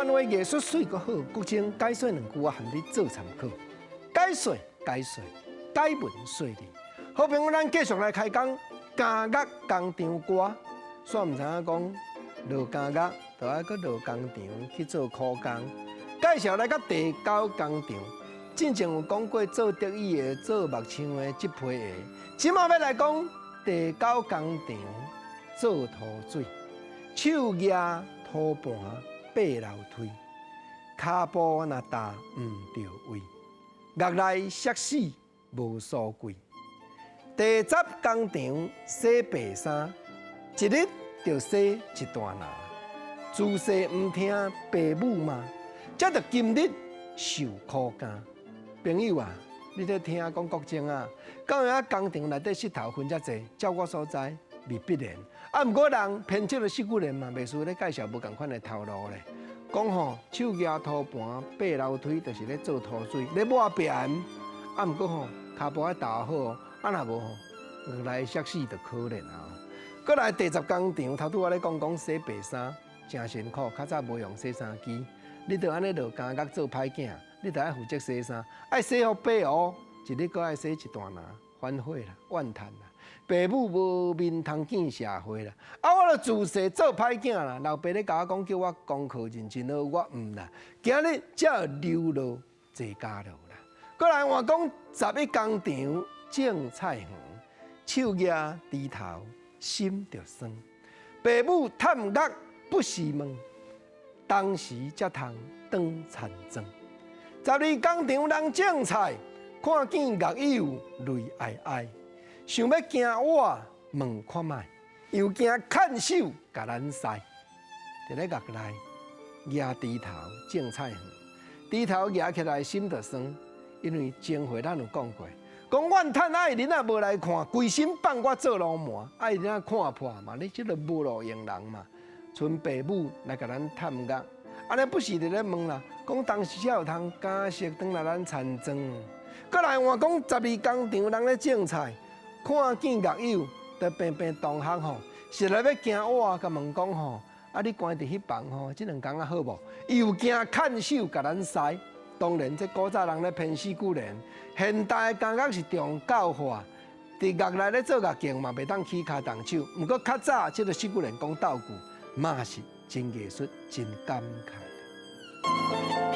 灣話藝術媠閣好，國清解說兩句我含你做參考。解說解說解文說理。好朋友，咱繼續來開講監獄工廠歌。煞毋知影講落監獄，就愛閣落工廠去做苦工。介紹來到第九工廠，進前有講過做竹椅的、做木匠的這批的，這馬欲來講第九工廠做塗水，手舉塗盤爬樓梯，跤步若踏毋著位，獄內摔死無所歸。第十工廠洗白衫，一日就洗一大籃。自細毋聽爸母罵，才著今日受苦監。朋友啊，你咧聽講國政啊，敢有影工廠內底穡頭分遮濟？照我所知，未必然。啊，毋過人編這个四句聯嘛，袂輸咧介紹無仝款的頭路咧。講吼，手舉塗盤爬樓梯，就是咧做塗水，咧抹壁。啊，毋過吼，跤步愛踏好哦，啊若無吼，獄內摔死就可憐啊。閣來第十工廠，頭拄仔咧講講洗白衫，誠辛苦，較早無用洗衫機，你著按呢落監獄做歹囝，你著愛負責洗衫，愛洗予白哦，一日閣愛洗一大籃，反悔啦，怨嘆啦，爸母無面通見社會啦。啊，我著自細做歹囝啦，老爸咧共我講叫我功課認真學，我毋啦。今日才會流落坐監牢啦。閣來換講十一工廠種菜園，手舉鋤頭心就酸，爸母探獄不時問，當時才通轉田莊。十二工廠人種菜，看見獄友淚哀哀，想欲驚我問看覓，又驚看守共咱噻。佇咧獄內舉鋤頭種菜園，鋤頭舉起來心就酸，因為前回咱有講過，講怨嘆愛恁若無來看，規身放我做鱸鰻，愛恁仔看破嘛？你這个無路用人嘛，賰爸母來共咱探獄，按呢不時佇咧問啦，講當時才有通假釋轉來咱田莊。閣來換講十二工廠人咧種菜，看見獄友佇平平同學吼，實來欲驚我，共問講吼，啊你關佇彼房吼，這兩工啊好無？又驚看守共咱噻。當然，這古早人咧編四句聯，現代監獄是重教化，佇獄內咧做獄警嘛，袂當起跤動手。毋過較早這个四句聯講鬥句，嘛是真藝術、真感慨。